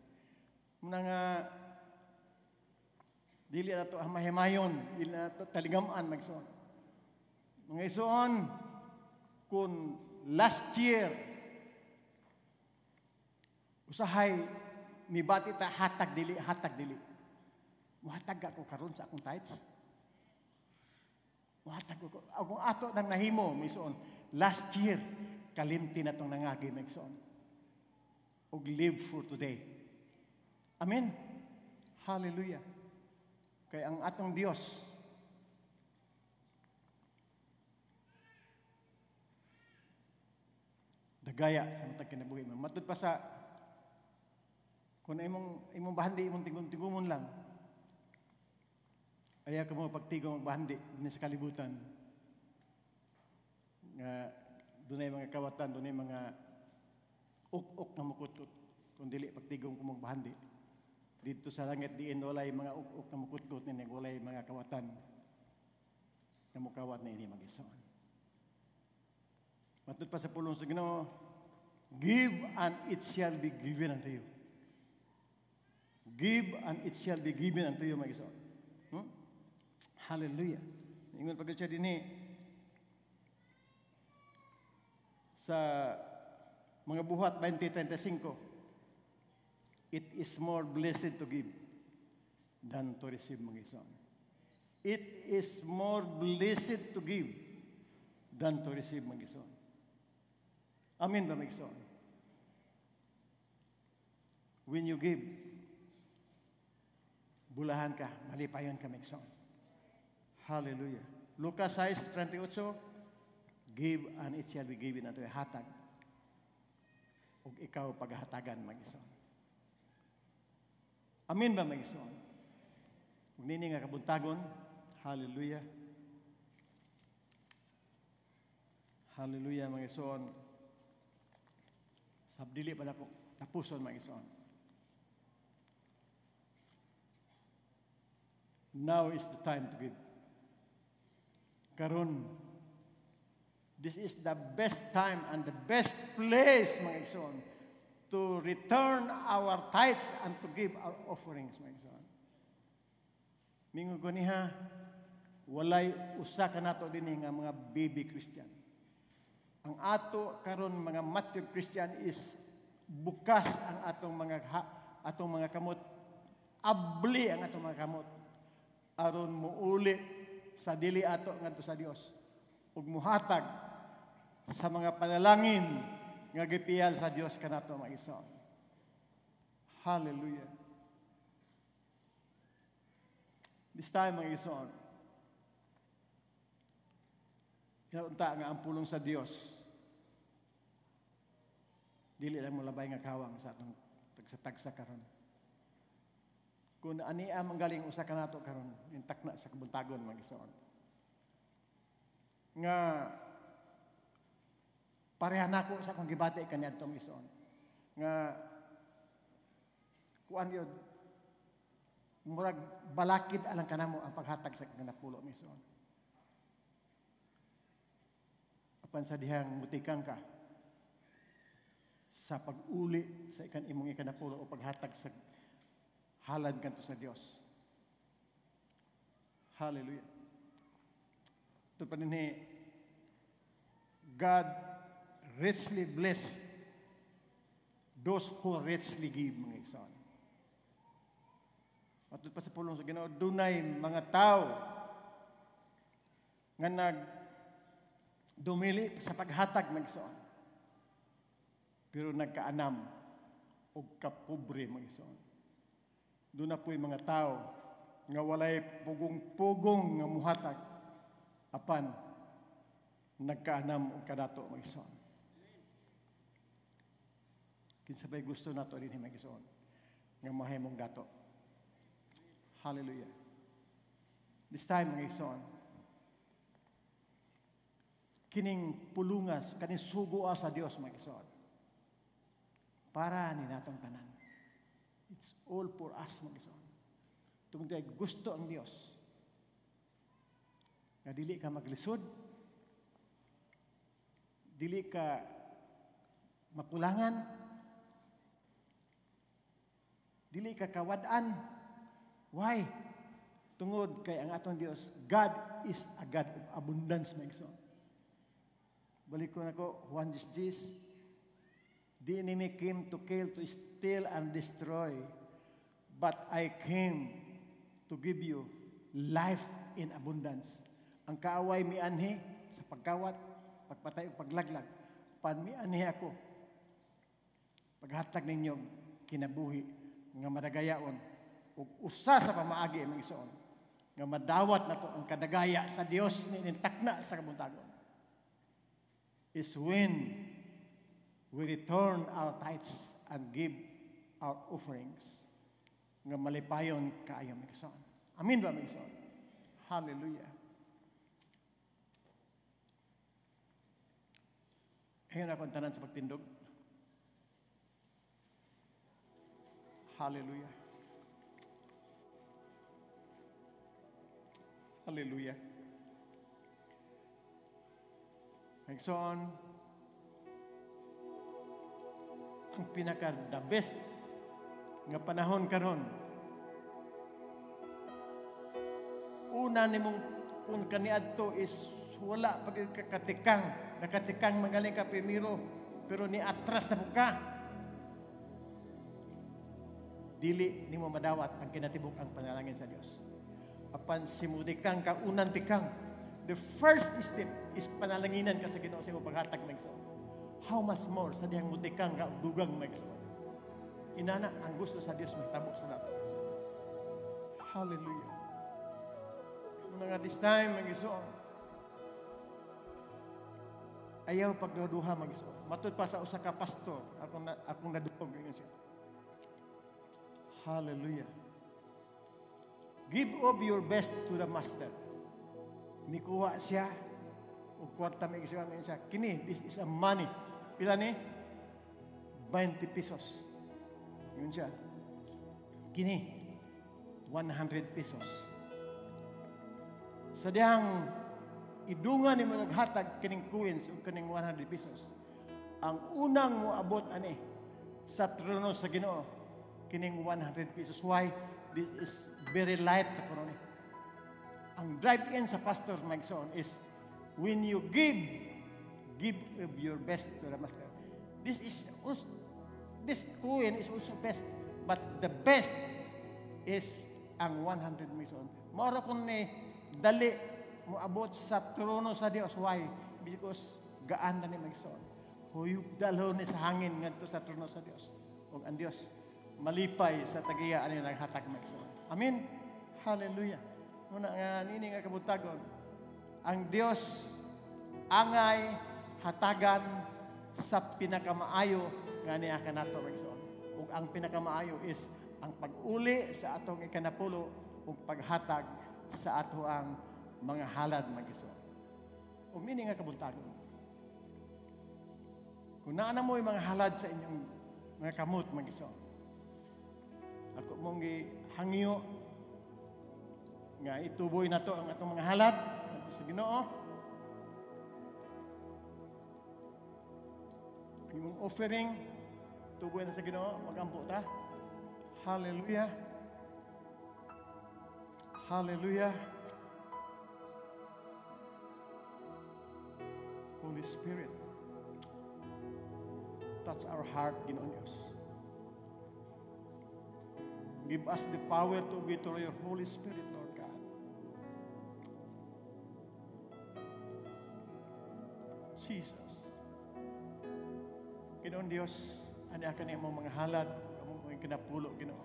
Muna nga dili na to mahimayon, dili na to taligaman, mga igsoon. Mga igsoon, kung last year usahay mibati ta hatag dili, hatag dili. Muhatag ako karon sa akong tithes. Muhatag ko. Akong ato nang nahimo, mga igsoon. Last year, kalimti na tong nangagi, mga igsoon. Og live for today. Amen. Hallelujah. Kay ang atong Dios dagaya sa matag kinabuhi. Matud pa sa kung imong bahandi, imong tigom-tigumon lang. Ayaw ka mo pagtigom ang bahandi din sa kalibutan. Nga dunay mga kawatan, dunay mga uk-uk nga mukutkot. Kung dili pagtigom ko magbahandi. Dito sa langit diin walay mga uk-uk nga mukutkot nini, walay mga kawatan nga mukawat na ini, mga igsoon. Matud pa sa pulong sa Ginoo, "Give and it shall be given unto you." Give and it shall be given unto you, mga igsoon. Hallelujah. Ingon pa siya dinhi sa mga Buhat 20:25, "It is more blessed to give than to receive," mga igsoon. It is more blessed to give than to receive, mga igsoon. Amen ba, mga igsoon? When you give, bulahan ka, malipayon ka, mga igsoon. Hallelujah. Lucas 6:38, "Give and it shall be given unto you." Hatag ug ikaw paghatagan, mga igsoon. Amen ba, mga igsoon? Ug nini nga kabuntagon, hallelujah. Hallelujah, mga igsoon. Sab dili pa nako tapuson, mga igsoon. Now is the time to give. Karon, this is the best time and the best place, mga igsoon, to return our tithes and to give our offerings, mga igsoon. Mingon ko niha, walay usa ka nato dinhi nga mga baby Christian. Ang ato karon mga mature Christian is bukas ang atong mga kamot, abli ang atong mga kamot aron muuli sa dili ato ngadto sa Dios ug muhatag sa mga panalangin nga gipiyal sa Dios kanato, mga igsoon. Hallelujah. This time, mga igsoon, hinaunta nga ang pulong sa Dios dili lang molabay nga kawang sa atong tagsa-tagsa karon. Kung ani ang galing usa kanato karon, intakna sa kabuntagon, mga igsoon, nga pareha nako sa akong gibati kaniadtong, igsoon, nga kuan yun, murag balakid alang kanamo ang paghatag sa kanapulo, mga igsoon. Apan sa dihang mutikang ka sa pag-uli sa ikan imong ikanapulo o paghatag sa halad kanto sa Dios. Hallelujah. Ito pa dinhi, God richly bless those who richly give, mga igsoon. At pa sa pulong sa Ginoo, dunay mga tao nga nag dumili sa paghatag, mga igsoon, pero nagkaanam og kapobre, mga igsoon. Doon na po'y mga tao nga walay pugong-pugong nga muhatag apan nagkaanam og kadato, mga igsoon. Kinsa bay gusto nato dinhi, mga igsoon, nga mahimong dato? Hallelujah. This time, mga igsoon, kining pulungas, kaning sugoa sa Dios, mga igsoon, para ni natong tanan. It's all for us, mga igsoon. Tungod kay gusto ang Dios nga dili ka maglisod, dili ka makulangan, dili ka kawad-an. Why? Tungod kay ang atong Dios, God is a God of abundance, mga igsoon. Balik ko nako, Juan 10:10, "The enemy came to kill, to steal, and destroy. But I came to give you life in abundance." Ang kaaway mianhi sa pagkawat, pagpatay o paglaglag. Pan mianhi ako, paghatag ninyo kinabuhi nga madagayaon ug usa sa pamaagi, mga igsoon, nga madawat nato ang kadagaya sa Dios ni takna sa kabuntagon is when we return our tithes and give our offerings nga malipayon kaayo, mga igsoon. Amen ba, mga igsoon? Hallelujah. Ngayon ako ang tanan sa pagtindog. Hallelujah. Hallelujah. Igsoon, Ang pinaka the best nga panahon karon, una nimong kung kaniadto is wala pa gyud ka katikang, nakatikang magaling ka primero, pero ni atras na pud ka. Dili nimo madawat ang kinatibuk ang panalangin sa Dios. Apan simudikang ka unang tikang, the first step is panalanginan ka sa Ginoo sa imong paghatag mga igsoon. How much more sa dihang mutikang ka og dugang mga igsoon. Inana ang gusto sa Dios mahitabo sa nato. Hallelujah. Mga this time mga igsoon, ayaw pagduha mga igsoon. Matud pa sa usa ka pastor, akong nadungog ingon siya. Hallelujah. Give of your best to the master. Mikuha siya og kwarta may igsoon siya. Kini, this is a money. Pila ni? 20 pesos. Yun siya. Kini, 100 pesos. Sa dihang idungan ni mo naghatag kining coins o kining 100 pesos. Ang unang moabot ani sa trono sa Ginoo kining 100 pesos. Why? This is very light karon ni. Ang drive-in sa pastor magsoon is when you give, give of your best to the master. This is also, this coin is also best, but the best is ang 100 magsoon. Mao kun ni dali moabot sa trono sa Dios. Why? Because gaan na ni magsoon. Huyop dalhon ni sa hangin ngadto sa trono sa Dios. Ug ang Dios malipay sa tagiya ani naghatag magsoon. Amen. Hallelujah. Muna nga nini nga kabuntagon, ang Dios angay hatagan sa pinakamaayo nga niya kanato magsoon. Ug ang pinakamaayo is ang pag-uli sa atong ikanapulo ug paghatag sa ato ang mga halad magsoon. Ug nini nga kabuntagon, kung naa na mo yung mga halad sa inyong mga kamot magsoon, ako mong gihangyo nga ituboy na to ang atong mga halad ngadto sa Ginoo. Ang imong offering tuboy na sa Ginoo, magampo ta. Hallelujah. Hallelujah. Holy Spirit, touch our heart, Ginoong Diyos. Give us the power to obey to your Holy Spirit, Lord God. Jesus. Ginoong Diyos, ani ka ni imong mga halad, among mga kinapulo, Ginoo.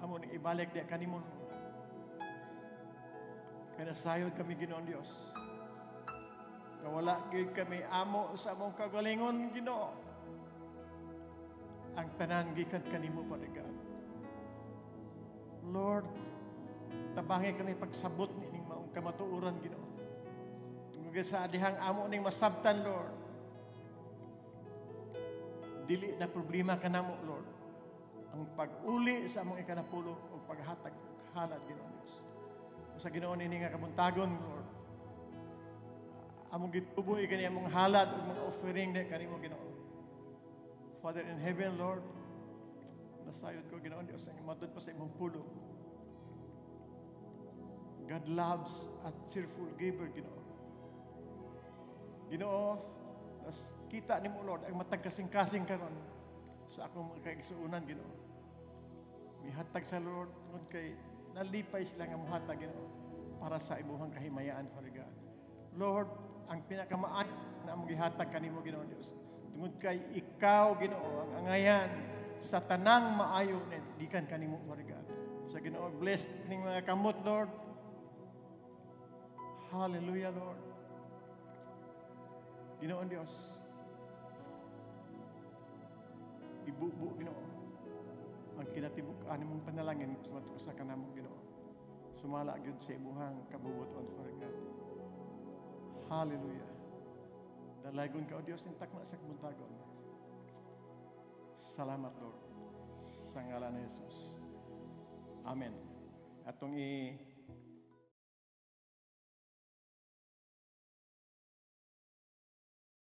Amo ning ibalik diha kanimo. Kay nasayod kami, Ginoong Diyos. Kawala gyud kami amo sa among kagalingon, Ginoo. Ang tanan gikan kanimo, Father God. Lord, tabangi kami pagsabot nining maong kamatuoran, Ginoo. Tungod sa dihang amo ning masabtan, Lord. Dili na problema kanamo, Lord. Ang pag-uli sa among ikanapulo o paghatag halad, Ginoo Dios. Sa Ginoo nini nga kabuntagon, Lord. Among gituboy kani among halad ug mga offering ni kanimo, Ginoo. Father in heaven, Lord, nasayod ko, Ginoong Diyos, ang matud pa sa imong pulong. God loves a cheerful giver, Ginoo. Ginoo, nas kita nimo, Lord, ang matag kasing-kasing karon sa akong mga kaigsuonan, Ginoo. Mihatag sa Lord, tungod kay nalipay sila nga mohatag, Ginoo, para sa imuhang kahimayaan, Father God. Lord, ang pinakamaayo na among gihatag kanimo, Ginoong Diyos, tungod kay ikaw, Ginoo, ang angayan sa tanang maayo na gikan kanimo, Father God. Sa Ginoo, bless ning mga kamot, Lord. Hallelujah, Lord. Ginoong Diyos, ibubo, Ginoo, ang kinatibuk-an nimong panalangin sa matag usa ka namo, Ginoo. Sumala gyud sa imuhang kabubuton, Father God. Hallelujah. Dalaygon ka, O Diyos, intak na sa kabuntagon. Salamat, Lord, sa ngalan ni Jesus. Amen. Atong i